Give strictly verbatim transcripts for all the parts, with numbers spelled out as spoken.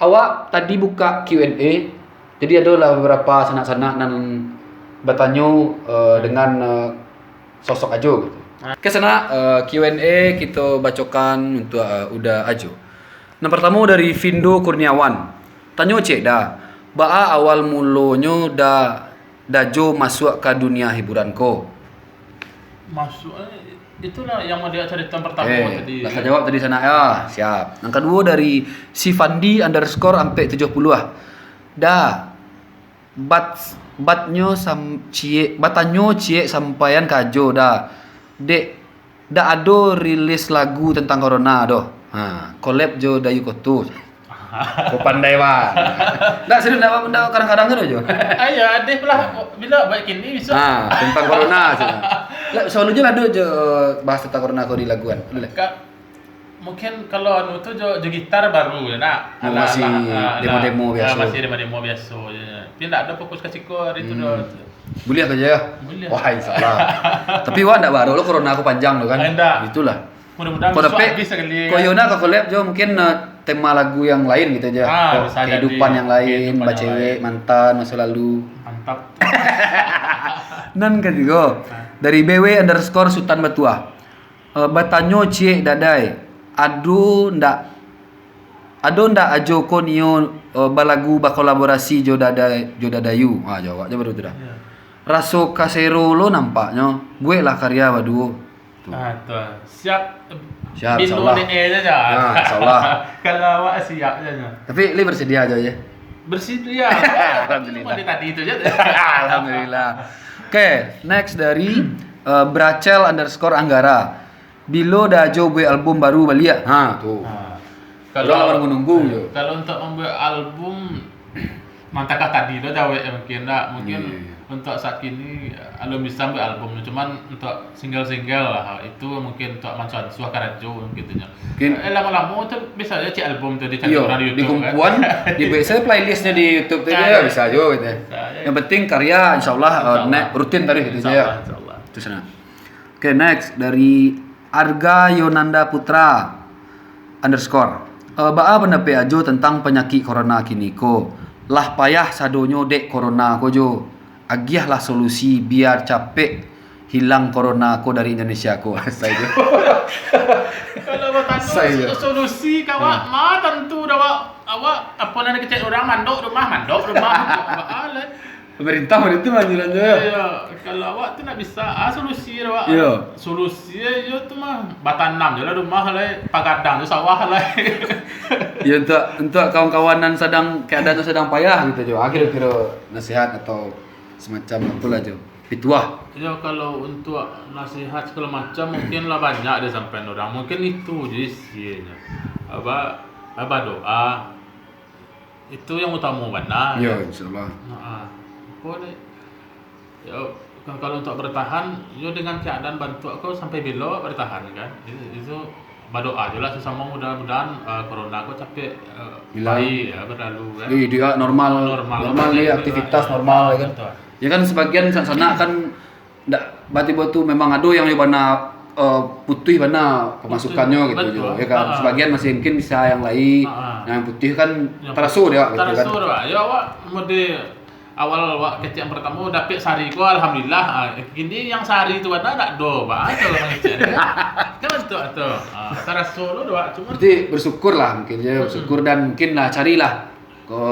Awak tadi buka Q and A, jadi adolah babarapo sanak-sanak nan batanyo, eh, dengan, eh, sosok Ajo gitu. Oke, sanak, eh, Q and A kito bacokan untuak, eh, Uda Ajo. Nan partamo dari Vindo Kurniawan. Tanyo ciek Da, baa awal mulonyo Da, Dajo masuak ka dunia hiburan ko? Masuak, eh, itulah yang mau dia carito partamo Eh, tadi. Lah tajawab tadi sanak ya. Siap. Yang kaduo dari Sifandi underscore ampek tujuh puluh ah. Da, bat, batnyo sam, ciek, batanyo ciek sampaian ka Ajo Da. Dek, dak ado rilis lagu tentang corona doh. Ha, collab jo Dayu Koto. Ko pandai, Bang. Ndak, serius, ndak, ndak kadang-kadang kan, Jo? Ayo, adeh lah. Bila baik kini bisa. Ha, tentang corona saja. Lah, selalu je lah, Dok, jo bahas tentang corona ko di laguan. Boleh? Ka-, mungkin kalau anu tu jo, jo gitar baru ya, nak. Masih demo-demo biaso. Masih demo-demo biaso je. Tapi ndak ado fokus ka siko hari tu, Dok. Buliah ka jo, ya? Buliah. Wah, insyaallah. Tapi wak ndak baru lo corona ko panjang tu kan? Ndak. Itulah. Mudah-mudahan besok habis sakali, kan? Ko Yona ka collab jo mungkin, eh, tema lagu yang lain gitu aja. Ah, bisa jadi. Kehidupan yang lain, kehidupan yang lain, bacewek, mantan, masa lalu. Mantap. Nan katigo, dari B W underscore Sutan Batuah. Eh, batanyo ciek Da Dai, ado ndak, ado ndak Ajo ko nio, eh, balagu bakolaborasi jo Da Dai, jo Da Dayu? Ha, jawab je baru tu dah. Ya. Raso kasero lo nampaknyo, bueklah karya baduo. Tu. Ah, tu. Siap. Siap, insyaallah. Bilo ni eh je, je. Ah, insyaallah. Kalau awak siap je, je. Tapi, Li bersedia aja, ya? Bersedia. Alhamdulillah. Cuma dia tadi tu je. Alhamdulillah. Oke, next dari, eh, Bracel underscore Anggara. Bilo Da Ajo buek album baru baliak? Ha, tu. Ha. Urang lah nunggu-nunggu je. Kalau untuk membuat album, mantakah tadi tu jawek ya mungkin ndak. Mungkin untuk saat kini, alun bisa buek album, cuman untuk single-single lah, itu mungkin untuk mancuan suah karajo gitu nyo. Mungkin eh, lamo-lamo tu bisa aja cek album tu dicari orang di YouTube, kan? Dikumpuan, dibuek saja playlistnya di YouTube tu, bisa je, bisa juga gitu. Bisa aja. Yang penting karya, insyaallah, eh, insyaallah, naik rutin taruih gitu je, ya. Insyaallah, insyaallah. Itu senang. Oke, next dari Arga Yonanda Putra underscore. Eh, baa pandapek Ajo tentang panyakik corona kini ko? Lah payah sadonyo dek corona ko jo. Agiahlah solusi biar capek hilang corona ko dari Indonesia ko. Asai jo. Kalau batanyo solusi ka awak, ma tantu dah awak, awak apo nan dikecek urang, mandok rumah, mandok rumah. Baa lah. Pemerintah mah itu anjuran je. Iyo, kalau awak tu nak bisa, ah, solusi awak. Iyo. Solusi iyo tu mah, batanam je lah rumah lah, pagadang je sawah lah. Iyo, untuk, untuk kawan-kawan nan sadang, keadaan tu sadang payah gitu jo. Kiro-kiro nasihat atau semacam apolah jo. Pituah. Iyo, kalau untuk nasihat segala macam mungkin lah banyak disampaikan orang. Mungkin itu je isinya. Apa, apa doa. Itu yang utamo bana. Yo, insyaallah. Nah, apo ni? Yo, kan kalau untuk bertahan, yo dengan keadaan bantuak ko sampai bilo bertahan kan. Itu, itu badoa je lah sesamo mudah-mudahan, eh, corona ko capek, eh, hilang. Baik ya, berlalu kan. Iya, dia normal, normal, normal kembali ya, aktivitas normal ya kan. Betul. Ya kan sebagian sanak-sanak kan ndak, batibo tu memang ado yang bana, eh, putuih bana pemasukannyo gitu jo, ya kan. Sebagian masih mungkin bisa yang lain. Yang putuih kan taraso dia gitu kan. Taraso dia. Ya, awak mode awal awak kecek yang pertamo dapek sehari ko, alhamdulillah. Ah, kini yang sehari tu bana ndak do, bah, tu lah mangecek dia. Kan tu, tu. Ah, taraso lo doa cuma. Berarti bersyukur lah mungkin je, bersyukur dan mungkin lah carilah ko,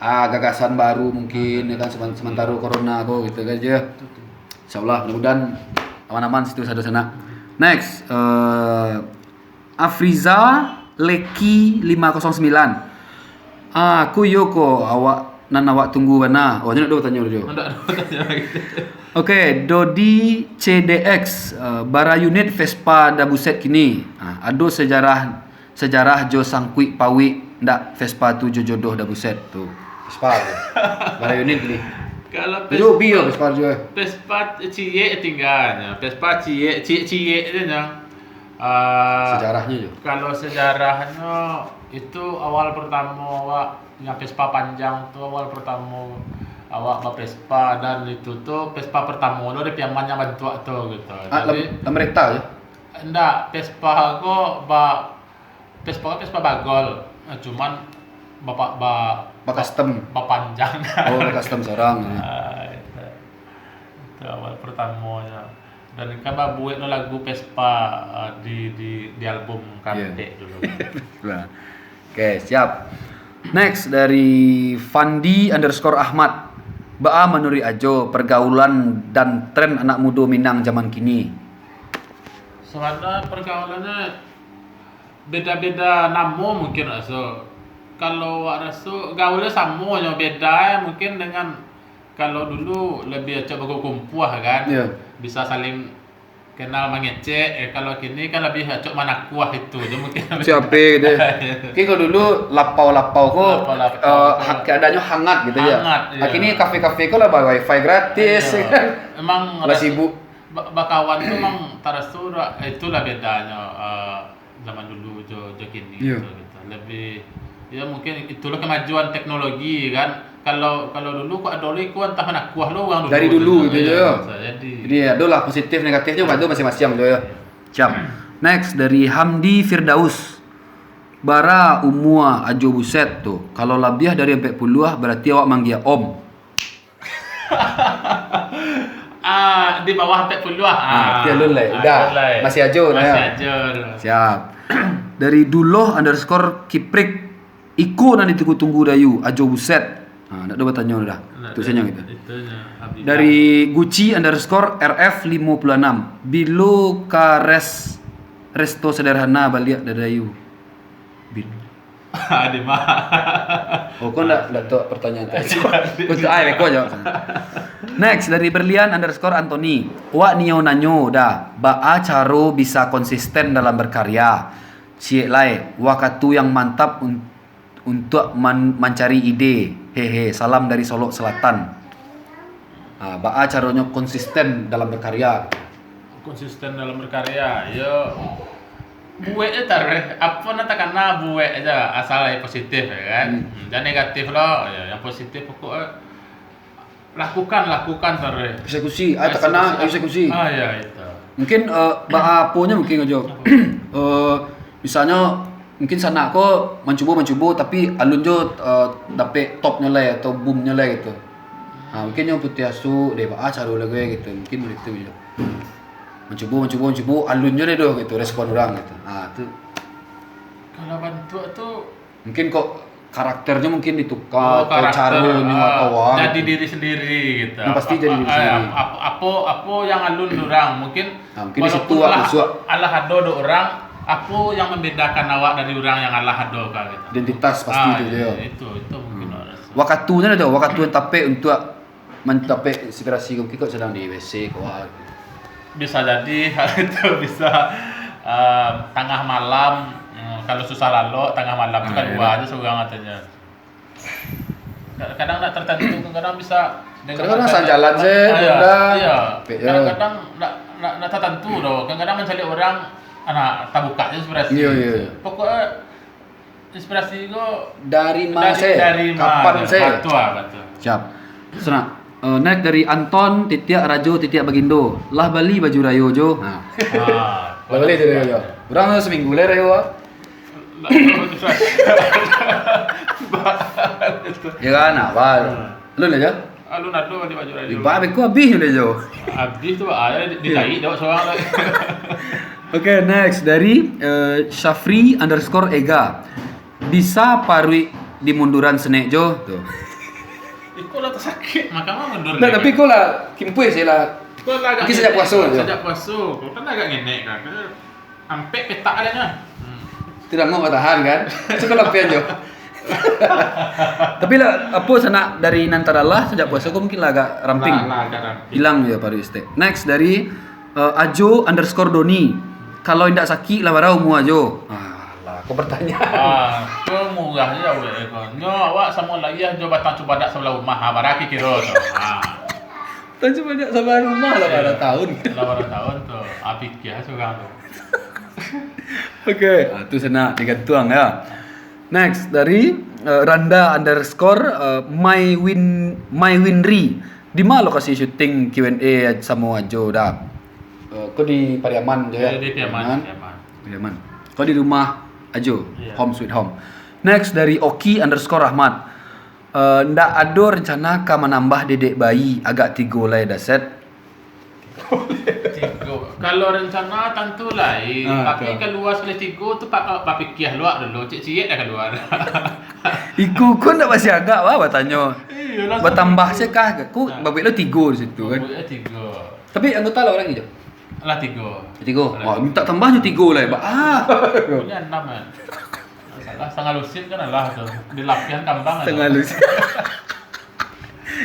ah, gagasan baru mungkin, ya kan, semen-, sementara corona ko gitu kan je. Insyaallah, mudah-mudahan aman-aman situ sado sanak. Next, eh, Afriza Leki lima kosong sembilan. Ah, ko iyo ko awak nan awak tunggu bana. Oh, ndak ado batanyo dulu. Ndak ado batanyo lagi. Oke, Dodi C D X, eh, bara unit Vespa Da Buset kini? Ah, ado sejarah, sejarah jo sangkuik pauik ndak Vespa tu jo jodoh Da Buset tu? Vespa tu. Bara unit ni. Kalau Vespa, Vespa ciek tinggalnyo. Vespa ciek, ciek-ciek je nyo. Ah, sejarahnyo jo. Kalau sejarahnyo, itu awal pertamo awak, yang Vespa panjang tu awal pertamo awak ba-Vespa, dan itu tu Vespa pertamo lo di Piaman yang bantuak tu gitu. Ah, jadi, lam-, lam rekta je? Ndak, Vespa ko ba-, Vespa ko Vespa bagol. Ah, cuman Bapak ba Ba custom. Bapanjang. Oh, ba custom sorang. Ah, itu. Itu awal pertamonyo. Dan kan babuek no lagu Vespa, ah, di di di album Karetek dulu. Nah. Oke, siap. Next dari Fandi underscore Ahmad. Baa manuruik Ajo pergaulan dan tren anak mudo Minang zaman kini? Sabananyo pergaulannyo beda-beda namo mungkin raso. Kalau wak raso gaulnyo samo nyo, beda mungkin dengan kalau dulu lebih acok bakumpuah kan. Iya. Bisa saling kenal mangecek, eh, kalau kini kan lebih acok manakuah itu je mungkin. Siapa deh? Oke, kalau dulu lapau-lapau ko Lapau-lapau eh, ko. hak keadaannya hangat gitu ya. Hangat, iya. Kini kafe-kafe ko lah wifi gratis Iya. kan. Emang Lah raso- sibuk. Ba- bakawan tu memang taraso dah, itulah bedanyo, eh, zaman dulu jo jo kini Iya. tu gitu. Lebih ya mungkin itulah kemajuan teknologi kan. Kalau kalau dulu kok ado lagi ko antah manakuah lo urang dulu. Dari dulu tu. gitu Iya, je. Bisa jadi. Jadi ado lah positif negatifnya pada masing-masing tu ya. Siap. Next dari Hamdi Firdaus. Bara umua Ajo Buset tu? Kalau labiah dari ampek puluah berarti awak manggia om. Ah, di bawah ampek puluah. Ah, ti alun lai. Udah. Masih Ajo, Masih ya. Ajo. Siap. Dari Duloh underscore Kiprik. Iko nan ditunggu-tunggu Dayu, Ajo Buset. Ha, ndak ada batanyo dah. Ndak Tu ada. saja gitu. Itu je, habis. Dari Gucci underscore R F limo puluh anam. Bilo ka res resto sederhana baliak Dayu? Bil. Ada mah. Oh, kau ndak ndak tahu pertanyaan tadi. Kau tu ai beko jawab. Next dari Berlian underscore Anthony. Wak nio nanyo dah, baa caro bisa konsisten dalam berkarya? Ciek lai, wakatu yang mantap un- untuk man- mancari ide. Hehe, salam dari Solok Selatan. Ha, baa caronyo konsisten dalam berkarya? Konsisten dalam berkarya, yo buek je taruih. Apo nan takana buek aja, asal yang positif ya kan. Hmm. Hmm, jangan negatif lo, ya, yang positif pokok lakukan, lakukan taruih. Eksekusi, ah takana eksekusi. Ah ya itu. Mungkin eh, baa aponyo mungkin Ajo. Eh misalnyo mungkin sanak ko mancubo-mancubo tapi alun jo eh, dapek topnyo lai atau boomnyo lai gitu. Ha, mungkin nyo putiah asu deh baa caro lai gitu. Mungkin begitu jo. Mancubo, mancubo, mancubo, alun jo deh doh gitu respon urang gitu. Ha, tu Kalau bantuak tu mungkin kok karakternyo mungkin ditukar oh, atau caronyo ah, atau wah. Jadi diri sendiri gitu. Nah, pasti jadi diri Ah, sendiri. Apo apo apo yang alun urang mungkin Ah, mungkin di situ walaupun awak lah masuk. Alah ado do urang, apo yang membedakan awak dari urang yang alah ado ka gitu. Identitas pasti Ah, tu iya, yo. Itu itu mungkin orang rasa. Wakatunyo ado, wakatu yang tapek untuk mantapek inspirasi ko kok sadang di W C ko wah. Bisa jadi hal itu bisa eh, tangah malam, hmm, kalau susah lalok tangah malam tu Ah, kan iya. Dua aja seorang katanya. Kadang nak tertentu, kadang bisa dengan Kadang-kadang adanya- sanjalan se, Ah, iya, bunda. iya. Pe- Kadang-kadang nak nak nak tertentu doh. Kadang-kadang mencari orang anak tabuka je inspirasi. Iya, iya. Pokoknya inspirasi ko Dari mana dari se? Dari Kapan mana? se? Betul, betul. Siap. Senang. Eh, next dari Anton titiak Rajo titiak Bagindo. Lah bali baju rayo jo. Nah. Ah, Lah bali baju rayo. Urang seminggu lah rayo ah. Ndak tahu tu, Ustaz. Ya kan, apa? Lu lah jo. Alun ado bali baju rayo. Iba beko habis lah jo. Habis tu ah, di- dicari dok seorang tu. Oke, next dari eh, Syafri underscore Ega. Bisa paruik di munduran senek jo tu. Iko lah tersakit, makanya mundur. Nah, tapi kau lah kimpuih sih lah. Kau lah agak Mungkin sejak ngenek, puasa je. Sejak puasa, kau kan agak ngenek kan. Ampek petak ada nah. Hmm. Tidak mau tahan kan? Cukup lapian jo. Tapi lah apa sanak dari nan taralah sejak puasa kau mungkin lah agak ramping. Lah, lah, agak ramping. Hilang je paruik setek. Next dari eh, Ajo underscore Doni. Kalau indak sakik lah bara umua Ajo. Alah, kau bertanya. Ah, kau murah je awak kau. Nyo awak samo lagi jo batang cubadak sebelah rumah. Ha, bara kiro tu. Ha. Tanya banyak sama rumah lah pada tahun. Lah bara tahun tu. Ah, pikir seorang tu. Oke, ah, tu sana digantuang ya. Next dari eh, Randa underscore eh, my win my winri. Di mana lokasi syuting Q and A samo Ajo dah? Eh, kau di Pariaman je ya? Di Piaman, Piaman. Pariaman. Kau di rumah Ajo, Iya. home sweet home. Next dari Oki underscore Rahmat. Eh, ndak ado rencana ka manambah dedek bayi agak tigo lai, Daset? Tigo. Kalau rencana tantu lai, Ah, tapi tu. Kalua sakali tigo tu pa- bapikia luak dulu, cik-cik dah kalua. Iko ko ndak basiagak bah batanyo. Iyo lah. Batambah se kah? Ko Nah. Babuik lo tigo di situ kan. Buatnya tigo. Tapi anggota lah urang ijo. Lah tigo. Tigo. Lah Wah, tigo. minta tambah jo tigo lah, bah. Ah. Punya enam kan. Salah sangalusin kan alah tu. Di lapian kambang aja. Sangalusin.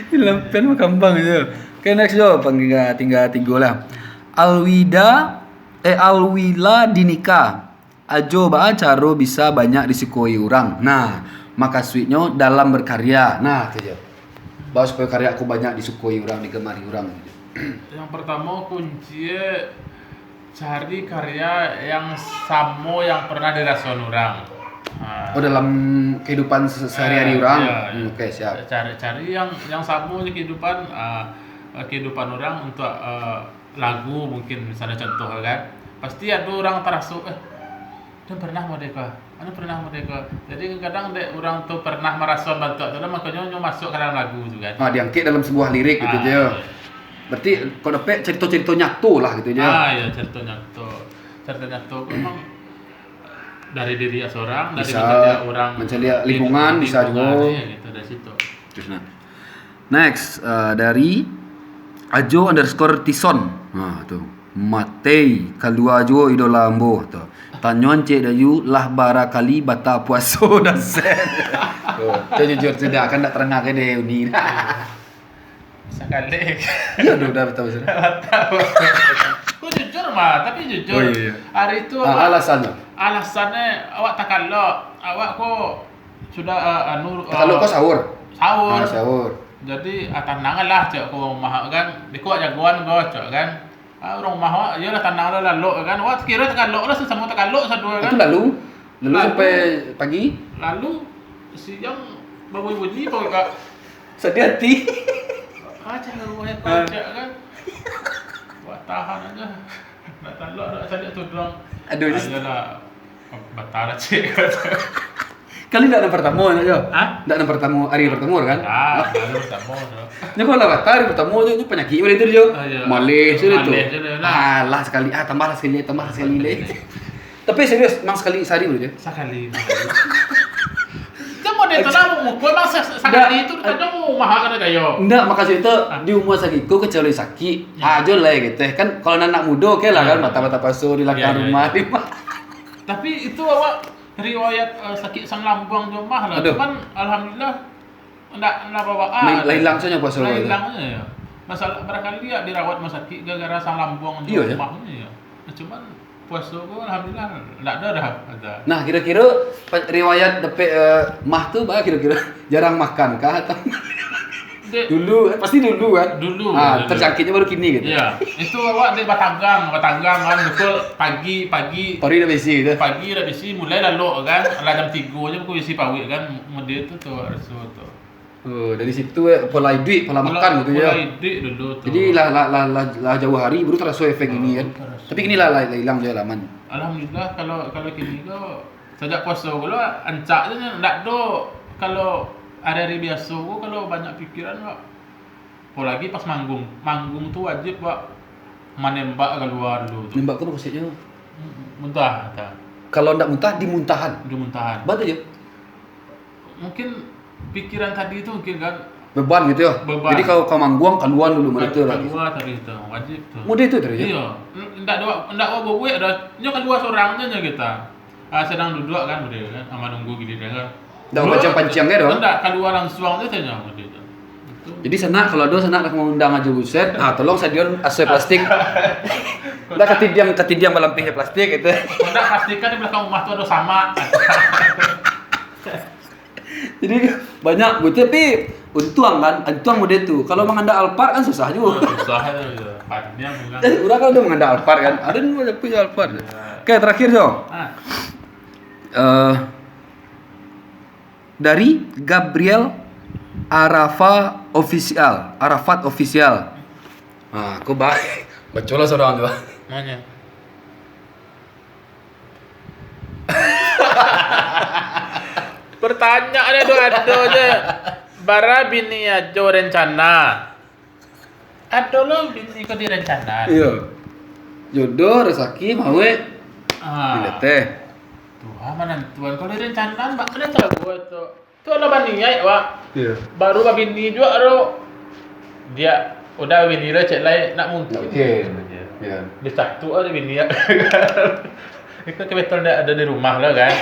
Di lapian mah kambang aja. Okay, next jo. Tingga, tingga tigo lah. Alwida, eh, Alwila Dinika. Ajo baa caro bisa banyak disukoi urang. Nah, makasuiknyo dalam berkarya. Nah, tu jo. Baa supayo karya aku banyak disukoi urang, digemari urang, gitu. Yang pertama kunci cari karya yang samo yang pernah dirasakan orang. Ha. Oh, dalam kehidupan se- sehari-hari Ah, urang. Iya. Hmm, oke, siap. Cari cari yang yang samo je kehidupan ah, kehidupan orang untuk ah, lagu mungkin misalnya contoh kan. Pasti ada orang terasuk eh dia pernah model kah? Anu pernah model kah? Jadi kadang dek orang tu pernah merasa bantuak tu lah makanya nyo masuk ke dalam lagu tu kan. Ah, diangkek dalam sebuah lirik gitu Ah, je. iya. Berarti kau dapat cerita-cerita nyato lah gitu je. Ah ya cerita nyato. Cerita nyato tu memang dari diri seorang, dari Bisa mencari orang, mencari lingkungan, lingkungan, bisa juga. Iya gitu dari situ. Terus nah. Next uh, dari Ajo underscore Tison. Nah, tu. Matei, kalua juo idola ambo tu. Tanyoan Cik Dayu lah bara kali bata puaso Daset. Tu, tu jujur sudah kan ndak terangah ke deh uni. Sakali. Iya tu dah tahu sudah. Tahu. Kau jujur mah, tapi jujur. Oh, iya, iya. Hari itu Ah, awak, alasannya. Alasannya awak takalok, awak ko sudah uh, anu Kalau uh, kau sahur. Sahur. Ah, sahur. Jadi ah, tanang lah cak ko rumah kan. Di ko jagoan ko cak kan. Ah, urang rumah awak, iyolah tanang lah lalok kan. Awak kira takalok lah sama takalok sadua kan. Itu lalu, lalu Lalu. Sampai pagi. Lalu siang babunyi-bunyi pun kak. Sedih hati. Aja lah rumah yang kocak kan. Buat tahan aja. Nak talok nak cari tu doang. Aduh, just- Ayolah. Batal lah cik. Kali ndak nan pertama nak jo. Hah? Ndak nan pertama hari pertama kan? Ah, baru pertama tu. Nyo kalau lah batal hari pertama tu, nyo penyakit boleh tu jo. Ah, iya. Maleh tu Maleh tu. je lah. Alah sekali, ah tambahlah sekali, tambah sekali leh. Tapi serius, mang sekali sehari boleh je. Sakali. Kan model tu lah mukul bang se- sakali tu kadang mau mahal kan kayo. Ndak, makasih tu Ah. Di umur sakit ko kecuali sakit. Ya. Ajo lah ya gitu. Kan kalau anak muda oke lah Ya. Kan mata-mata pasu di lakang Ya, ya, rumah. ya. Tapi itu awak riwayat uh, sakit sang lambuang jo mah lah. Aduh. Cuman alhamdulillah ndak ndak bawa Main- lah hilang saja puasa Lah awak tu. Hilang saja. Masalah barangkali ya dirawat rumah sakit gara-gara sang lambuang Iya, jo ya. mah ya. Cuman puasa ko alhamdulillah ndak ada dah ada. Nah, kira-kira pe- riwayat dapek eh, mah tu bah kira-kira jarang makan kah atau Dek, dulu eh, pasti dulu kan? Dulu, Ah, dulu. Terjangkitnya baru kini gitu. Ya, itu awak dek batanggang, batanggang kan betul pagi pagi Pari dah besi tu. pagi dah bisi mulai lalok kan, lah jam tiga je aku bisi pawik kan, model tu tu raso tu. Oh, dari situ eh, pola hidup, pola, makan gitu Pola ya. Hidup dulu tu. Jadi lah lah, lah, lah, lah jauh hari baru terasa efek ini kan. Terasa. Tapi kini lah lah, lah hilang je lah man. Alhamdulillah kalau kalau kini ko sajak puasa ko lah ancak je ndak do kalau hari-hari biasa ko kalau banyak pikiran kok. Apalagi pas manggung. Manggung tu wajib buat manembak keluar dulu tu. Nembak tu maksudnya Muntah kata. Kalau ndak muntah dimuntahan. Dia muntahan. Betul je. Mungkin pikiran tadi tu mungkin kan Beban gitu ya. Beban. Jadi kalau kau manggung keluar dulu mereka lah. Keluar tadi tu wajib tu. Mudah itu terus ya. Iya, ndak ada ndak ada buat dah. Nyo keluar seorang je nyo kita. Ah sedang duduk kan dia kan, sama nunggu giliran kan. Ndak pancang-pancang kan, doh? Ndak keluar langsung je saja dia tu. Itu. Jadi sanak kalau ada sanak nak mengundang aja buset, ah tolong sadion asoi plastik. Ndak katidiang katidiang balampih plastik gitu. Ndak pastikan di belakang rumah tu ada sama. Jadi banyak buat tapi untung kan, untung mudah tu. Kalau mengandalkan Alphard kan susah juga. Susah tu. Panjang bilang. Eh, orang kalau udah mengandalkan Alphard kan, ada yang punya Alphard. Oke, terakhir Jo. Ah, Eh, dari Gabriel Arafa Official, Arafat Official. Ah, aku baik. Bacolah seorang tu. mana? Bertanya deh tu ado je. Bara bini ajo rencana. Ado lo bini ko direncana. Iyo. Jodoh, rezeki, mauik. Ah. Bila teh. Tuhan manantuan kalau direncana bak kena tahu tu. Tu lah baniaik wak. Iyo. Baru babini juga tu. Dia udah bini lo cek lai nak mungkin. Mungkin. Iyo. Di satu ada bini ya. Itu kebetulan dia ada di rumah lo kan.